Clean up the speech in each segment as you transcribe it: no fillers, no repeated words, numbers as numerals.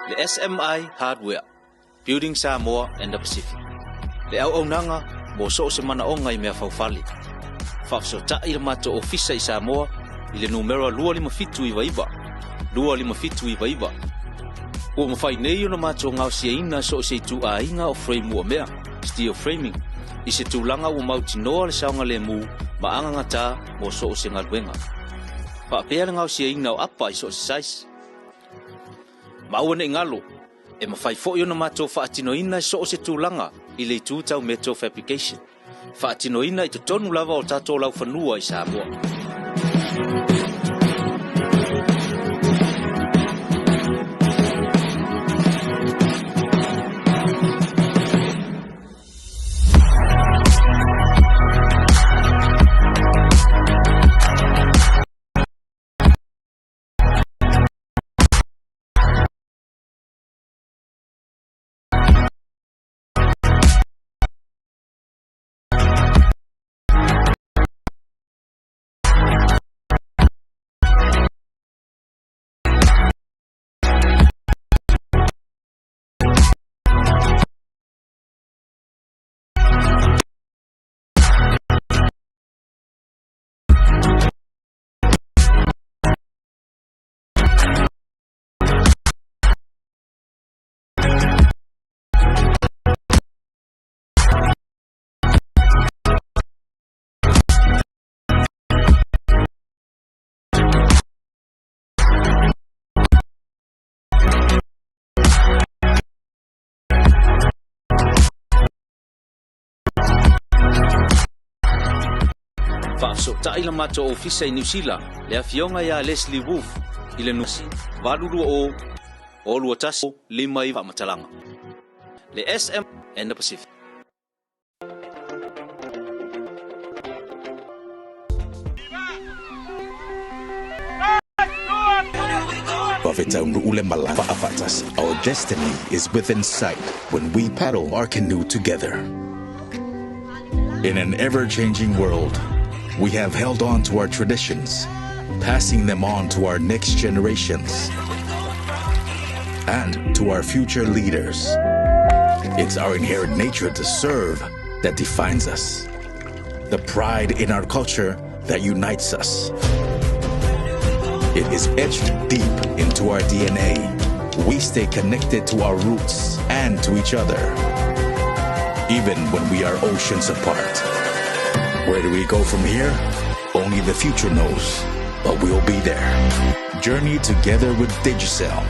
Le SMI Hardware, Building Samoa and the Pacific. Le auaunaga mo so o se manaoga i mea faufale. Faafesootai i le matou ofisa i Samoa i le numera 2579 2579. Ua mafai nei ona matou gaosiaina so o se ituaiga o frame uamea, steel framing, i se tulaga ua mautinoa le saogalemu ma agagatā mo so o se galuega. Faapea le gaosiaina o apa i so o se size. Ma aua ne i galo, e mafai foi ona matou faatinoina i so o se tulaga i le itu tau metal fabrication, faatinoina i totonu lava o tatou laufanua i Samoa. Faafesootai le matou ofisa i Niu Sila, le afioga ia Leslie Wolfe i le 820 021 5 faamatalaga. Le SM and the Pacific. Our destiny is within sight when we paddle our canoe together. In an ever-changing world, we have held on to our traditions, passing them on to our next generations and to our future leaders. It's our inherent nature to serve that defines us, the pride in our culture that unites us. It is etched deep into our DNA. We stay connected to our roots and to each other, even when we are oceans apart. Where do we go from here? Only the future knows, but we'll be there. Journey together with Digicel.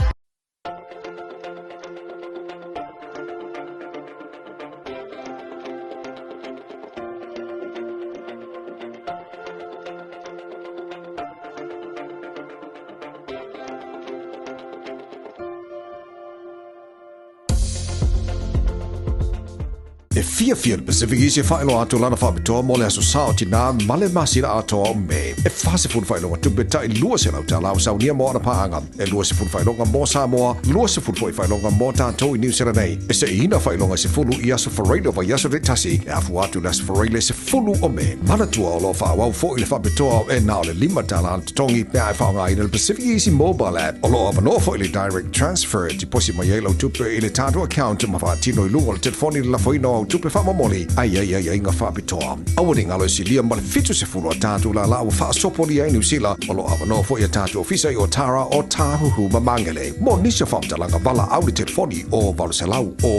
E fiafia le Pacific Easy e faailoa atu lana faapitoa mo le Aso Sa o Tinā ma le masina atoa o Me. E 40 faailoga tupe tai 200 tala o saunia mo ana paaga. E 20 faailoga mo Samoa, 20 foi faailoga mo tatou i Niu Sila nei. E seiina faailoga e 10 i aso Faraile o vaiaso taitasi e afua atu i le Aso Faraile 10 o Me. Manatua o lo o faaauau foi le faapitoa e na o le 5 tala le totogi pe a e faaaogaina le Pacific Easy Mobile App. O lo o avanoa foi le Direct Transfer e tiposi mai ai lau tupe i le tatou account ma faatino i luga o le telefoni le lafoina o au tupe faamomoli a i ai aiaiga faapitoa. Aua ne i galo e silia ma le 70 a tatou lālā ua faasopolia ai Niu Sila. O lo o avanoa foi a tatou ofisa i Otara, Otāhuhu ma Māngere. Mo nisi o faamatalaga valaau i le telefoni o 800 000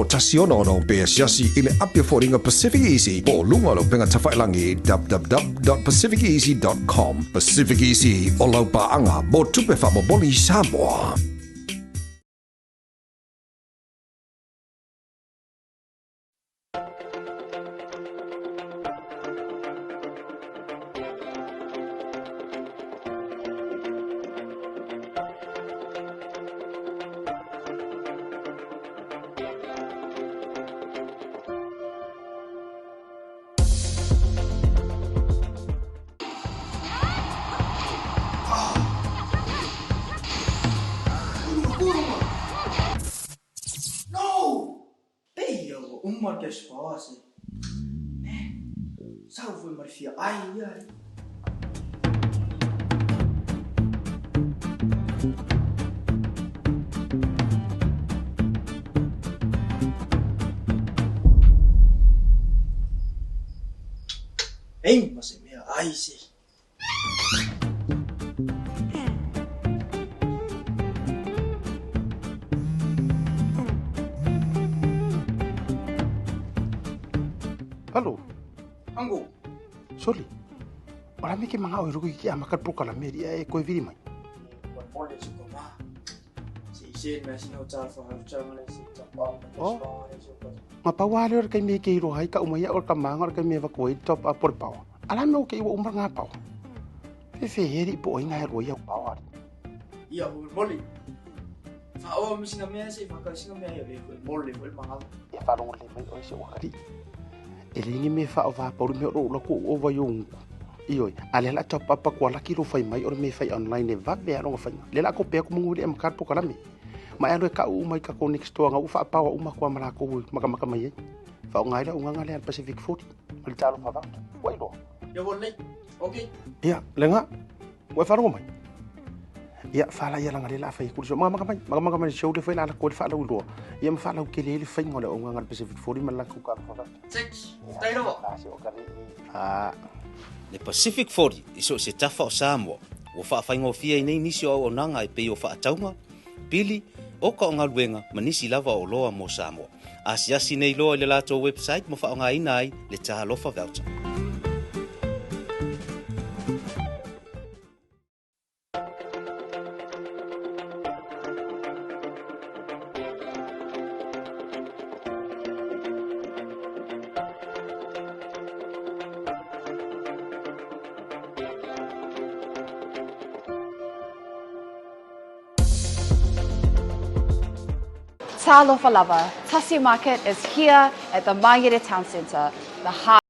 166 pe asiasi i le api o foliga Pacific Easy po o luga o le upega tafailagi www.pacificeasy.com. Pacific Easy, o lau paaga mo tupe faamomoli i Samoa. cash power se. Ne. Sau foi ma le fia ai ia. Ei, ma se mea ai se. Alo. Ango. Soli. Ola me ke manga o ruku ki ama ka pro kala me ria e koe viri mai. Ua mole se ko ma. Se i se mea sina o tala whahau tanga le se ta pa ma Oh. cash power le se ko. Nga pa wale ora kai me ke iro hai ka uma ia ora ka manga ora kai me va koe top up por pawa. Ala me o ke iwa umar ngā pawa. Fe fe heri po o inga he roi au pawa. Ia ho mole. Fa o mi sina mea se fa ka sina mea ia le ko mole ko manga. E whalongo le mai o se wakari. E le ingi me wha o wha pauru me oro ula ko o vai o ungu. Ioi, a le la top up ko la kilo fai mai o me fai online e va be alonga fai. Le la ko pe ko mungu le am kar po kala me. Ma e alo e ka u mai ka ko next door nga u wha pawa uma kwa mala ko maka maka mai e. Wha o ngai la unga le al Pacific 40. Ma le talo wha vau. Wai loa. Ia wo le. Okay. Ia, lenga. Wai wharongo mai. Ia, whala ia langa le la whai kuri so. Maka maka mai, maka maka mai show le whai la la koe wha lau loa. Ia ma wha lau ke le le whai ngole o unga le Pacific 40 ma la ku ka wha vau. Six. Tai rawa. La se o kare. Ah. Le Pacific 40 i so se tafa o Samoa. Ua whaafaingofia i nei nisi o au onanga e pei o whaataunga, pili, o ka o ngaluenga ma nisi lava o loa mo Samoa. Asiasi nei loa i le latou website mo whaongaina ai le Talofa Voucher. Talofa lava, Tasi Market is here at the Mangere Town Centre, the heart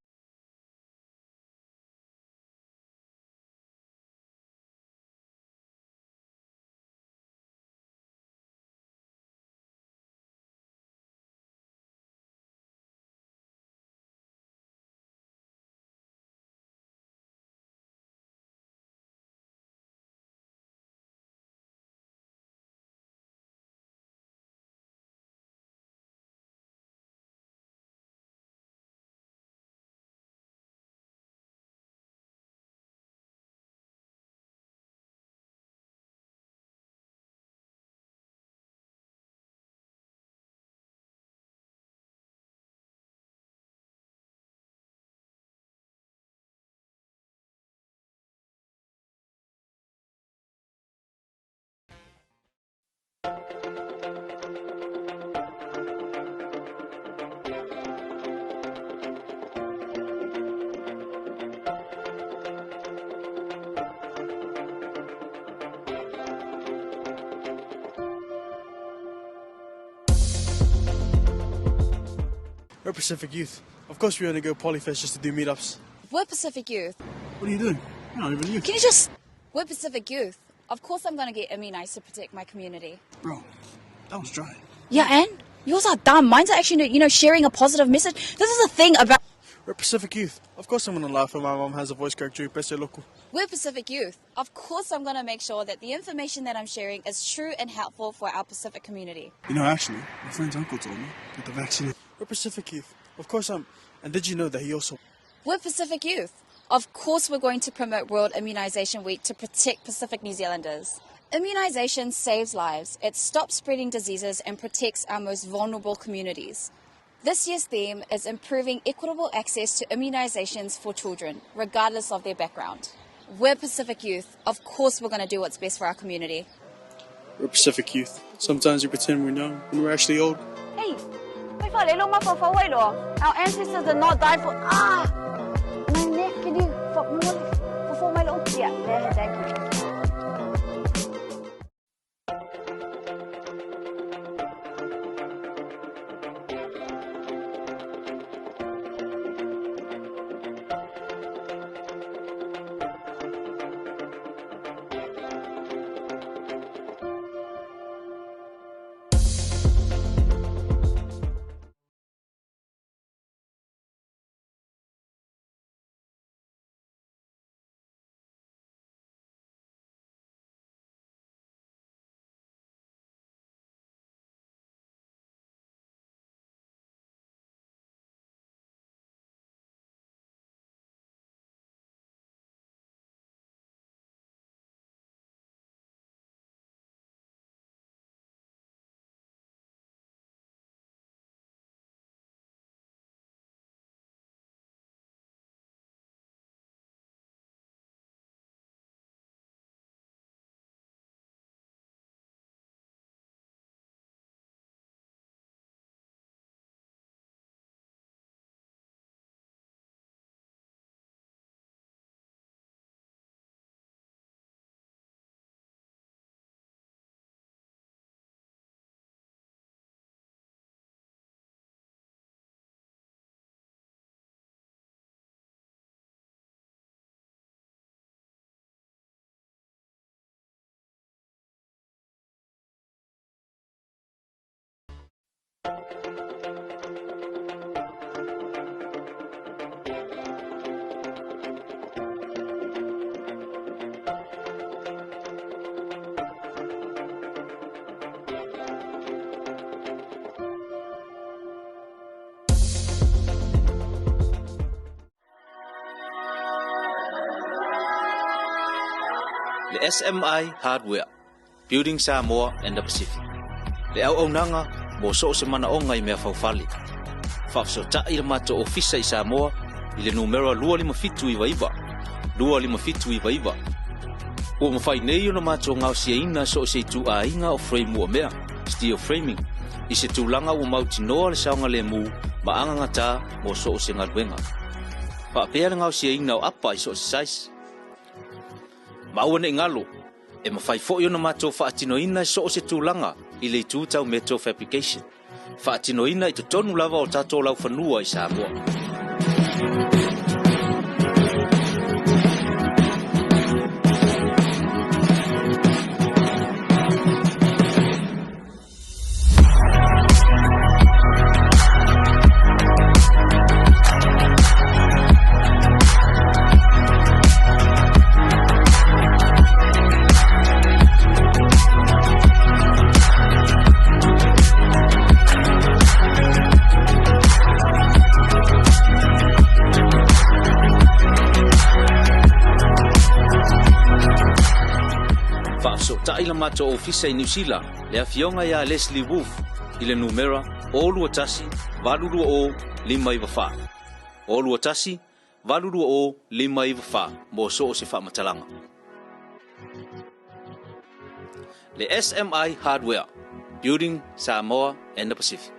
We're Pacific Youth. Of course we only go Polyfest just to do meetups. We're Pacific Youth. What are you doing? You're not even youth. Can you just... We're Pacific Youth. Of course I'm going to get immunised to protect my community. Bro, that was dry. Yeah, and yours are dumb. Mine's are actually, you know, sharing a positive message. This is the thing about... We're Pacific Youth. Of course I'm gonna laugh when my mom has a voice crack during Pese Loco. We're Pacific Youth. Of course I'm going to make sure that the information that I'm sharing is true and helpful for our Pacific community. You know, actually, my friend's uncle told me that the vaccine... We're Pacific Youth. Of course I'm... And did you know that he also... We're Pacific Youth. Of course we're going to promote World Immunisation Week to protect Pacific New Zealanders. Immunisation saves lives. It stops spreading diseases and protects our most vulnerable communities. This year's theme is improving equitable access to immunisations for children, regardless of their background. We're Pacific Youth. Of course we're going to do what's best for our community. We're Pacific Youth. Sometimes we pretend we're young when we're actually old. Hey, our ancestors did not die for... Ah! My neck, can you... For my little... Yeah, there, thank you. Le SMI Hardware, Building Samoa and the Pacific. Le auaunaga mo so o se manaoga i mea faufale. Faafesootai le matou ofisa i Samoa i le numera 2579 2579. Ua mafai nei ona matou gaosiaina so o se ituaiga o frame uamea, steel framing, i se tulaga ua mautinoa le saogalemu ma agagatā mo so o se galuega. Faapea le gaosiaina o apa i so o se size. Ma aua ne i galo, e mafai foi ona matou faatinoina i so o se tulaga i le itu tau metal fabrication, faatinoina i totonu lava o tatou laufanua i Samoa. Faafesootai le matou ofisa i Niu Sila le afioga ia Leslie Wolfe i le numera 021 820 594. 021 820 594 mo so o se faamatalaga. Le SMI Hardware, Building Samoa and the Pacific.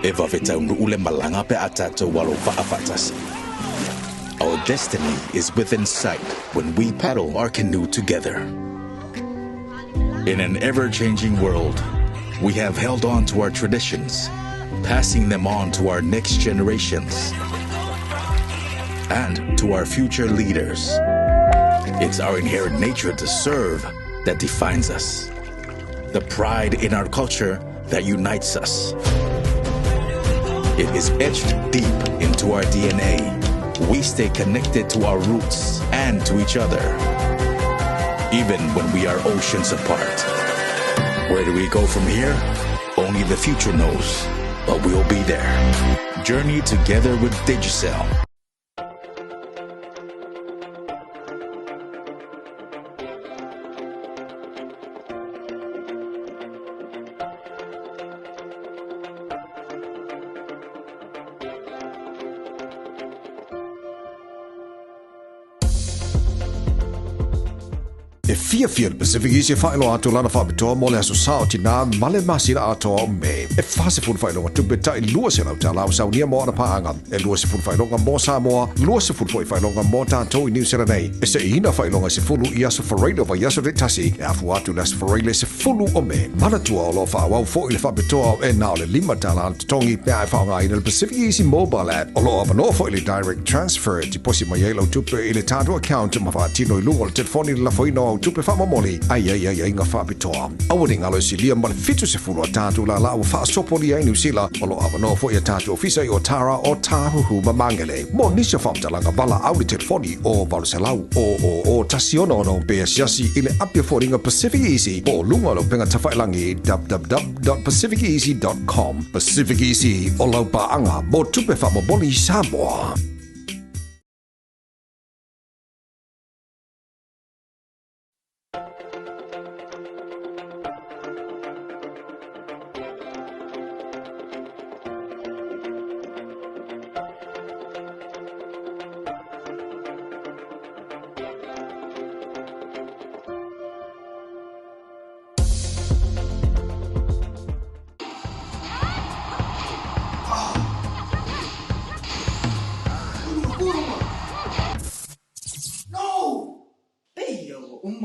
E vave taunuu le malaga pe a tatou alo faafaatasi. Our destiny is within sight when we paddle our canoe together. In an ever-changing world, we have held on to our traditions, passing them on to our next generations and to our future leaders. It's our inherent nature to serve that defines us, the pride in our culture that unites us. It is etched deep into our DNA. We stay connected to our roots and to each other, even when we are oceans apart. Where do we go from here? Only the future knows, but we'll be there. Journey together with Digicel. E fiafia le Pacific Easy e faailoa atu lana faapitoa mo le aso Sa o Tinā ma le masina atoa o Me. E 40 faailoga tupe tai 200 tālā o saunia mo ana pāanga. E 20 faailoga mo Samoa, 20 foi faailoga mo tātou i Niu Sila nei. E seiina faailoga e 10 i aso Faraile o vaiaso taitasi, e afua atu le aso Faraile 10 o Me. Manatua o lo o faaauau foi le faapitoa e na o le 5 tālā le totogi pe a e faaaogaina le Pacific Easy Mobile App. O lo o avanoa foi le Direct Transfer e tiposi mai ai lau tupe i le tatou account ma faatino i luga o le telefoni le lafoina o au tupe faamomoli ai ai aiaiga faapitoa. Aua ne i galo e silia ma le 70 a tatou lālā ua faasopolia i Niu Sila. O lo o avanoa foi a tatou ofisa i Otara, Otāhuhu ma Māngere. Mo nisi o faamatalaga valaau i le telefoni o 800 000 166 pe asiasi i le api o foliga Pacific Easy po o luga o le upega tafailagi www.pacificeasy.com. Pacific Easy, o lau paaga mo tupe faamomoli i Samoa.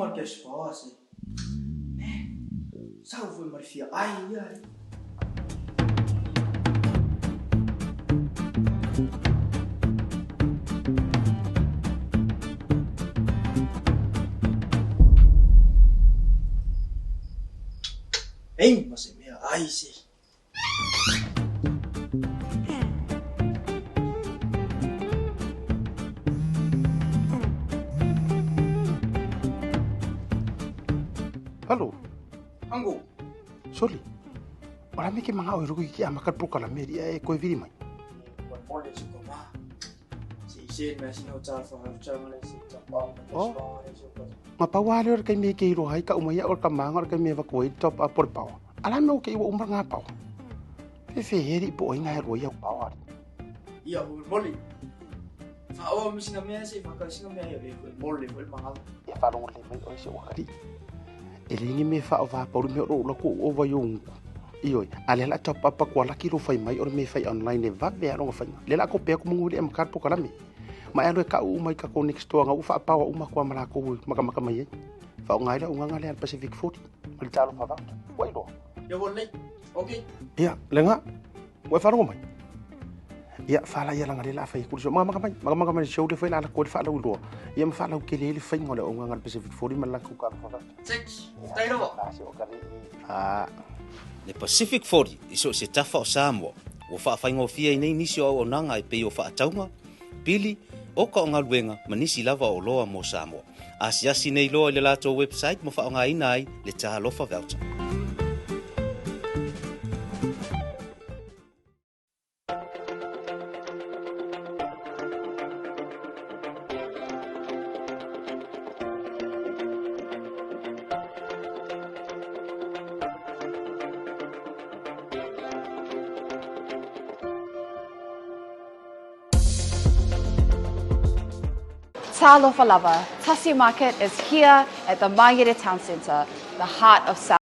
ma le cash power se. Man, sau foi ma le fia ai ia e. Ei, ma se mea ai se. Hello. Ango. Soli. O la me ke manga o ruku ki ama ka poka la meri e koe viri mai. Ma pawa le kai me ke ro hai ka uma ia o ka manga ka me va koe top up por pawa. Ala me o ke iwa umar ngā pawa. Fe fe heri po inga he roi au pawa. Ia o moli. Fa o mi sina mea se fa ka sina mea ia e moli fo manga. Ia fa rongo le mai o se o kari. E le ngi me fa o va pauru me o la ko o va yo. Ioi, a le la top up ko la ki ro fai mai o me fai online e va ve rongo fai. Le la ko pe ko mungu le am kar po kala me. Ma e ka u mai ka ko next door nga u fa pawa uma ko mala ko maka maka mai. Fa o ngai la u nga le Pacific 40. Ma le talo fa va. Wai lo. Ia wo lei. Okay. Ia, lenga. Ua fa rongo mai. Ia fa la ia langa le la fai ku so maka maka mai, maka maka mai show le fai la ko le fa la u lo. Ia ma fa la u ke le le fai ngola o nga Pacific 40 ma la ku ka fa va. Six. Tai lo. La se o ka le. Ah. Le Pacific 40 i so se tafa o Samoa. Ua whaawhaingofia i nei nisi o au nanga i pei o whaataunga, pili, o ka o ngaluenga ma nisi lava o loa mo Samoa. Asiasi nei loa i le latou website mo whaongaina ai le Talofa Voucher. Talofa lava, Tasi Market is here at the Magere Town Centre, the heart of South.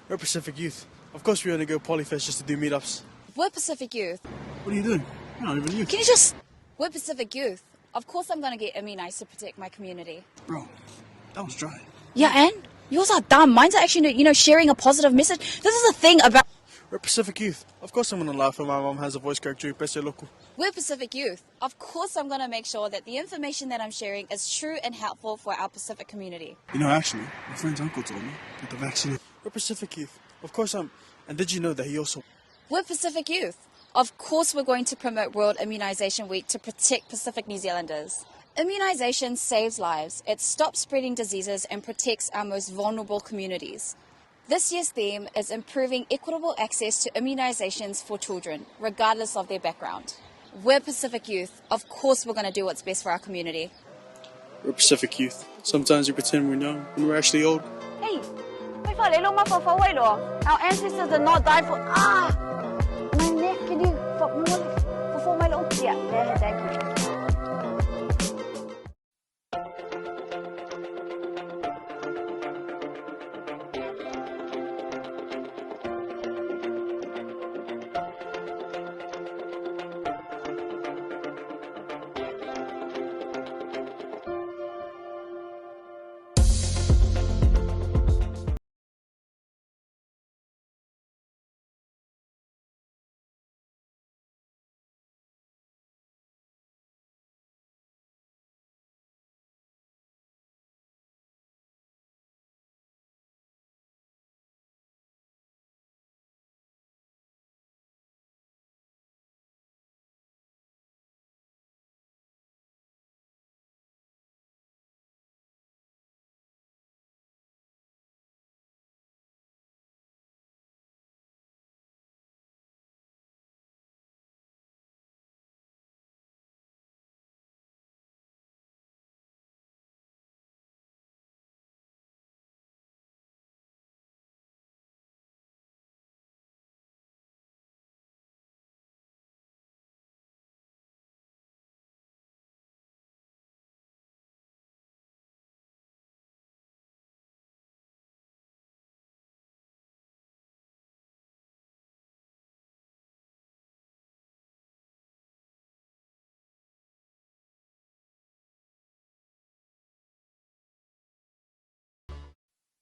We're Pacific Youth. Of course we only go Polyfest just to do meetups. We're Pacific Youth. What are you doing? You're not even youth. Can you just... We're Pacific Youth. Of course I'm going to get immunized to protect my community. Bro, that was dry. Yeah, and? Yours are dumb. Mine's are actually, you know, sharing a positive message. This is the thing about... We're Pacific Youth. Of course I'm going to laugh when my mom has a voice crack during Pese Loco. We're Pacific Youth. Of course I'm going to make sure that the information that I'm sharing is true and helpful for our Pacific community. You know, actually, my friend's uncle told me that the vaccine... We're Pacific Youth. Of course I'm... And did you know that he also... We're Pacific Youth. Of course we're going to promote World Immunisation Week to protect Pacific New Zealanders. Immunisation saves lives. It stops spreading diseases and protects our most vulnerable communities. This year's theme is improving equitable access to immunisations for children, regardless of their background. We're Pacific Youth. Of course we're going to do what's best for our community. We're Pacific Youth. Sometimes we pretend we're young when we're actually old. Hey! Our ancestors did not die for... Ah! My neck, can you... For my little... Yeah, there, thank you.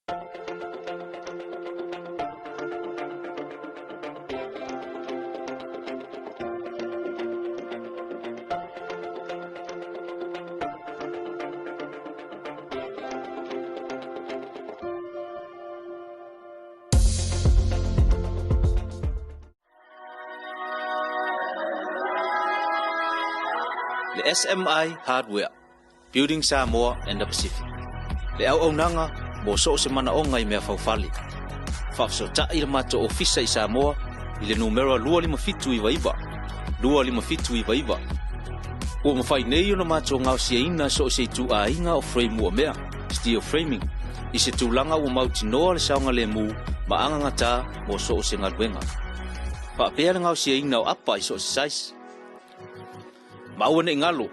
Le SMI Hardware, Building Samoa and the Pacific. Le auaunaga mo so o se manaoga i mea faufale. Faafesootai i le matou ofisa i Samoa i le numera 25799, 25799. Ua mafai nei ona matou gaosiaina so o se ituaiga o frame uamea, steel framing, i se tulaga ua mautinoa le saogalemu ma agagata mo so o se galuega. Faapea le gaosiaina o apa i so o se size. Ma aua ne i galo,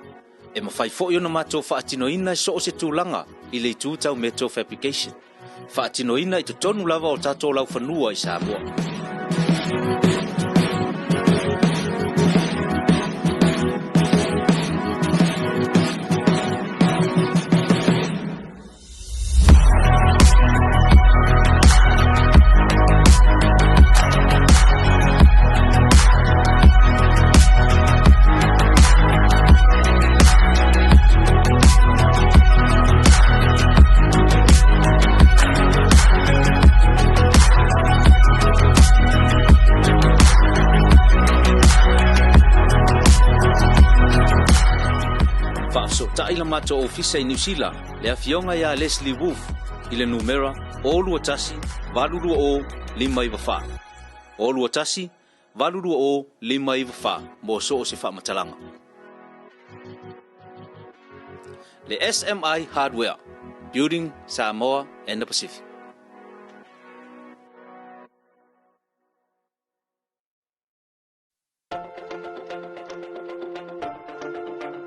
e mafai foi ona matou faatinoina i so o se tulaga i le itu tau metal fabrication. Faatinoina i totonu lava o tatou laufanua i Samoa. Faafesootai le matou ofisa i Niu Sila le afioga ia Leslie Wolf i le numera 021 820 594. 021 820 594 mo so o se faamatalaga. Le SMI Hardware, Building Samoa and the Pacific.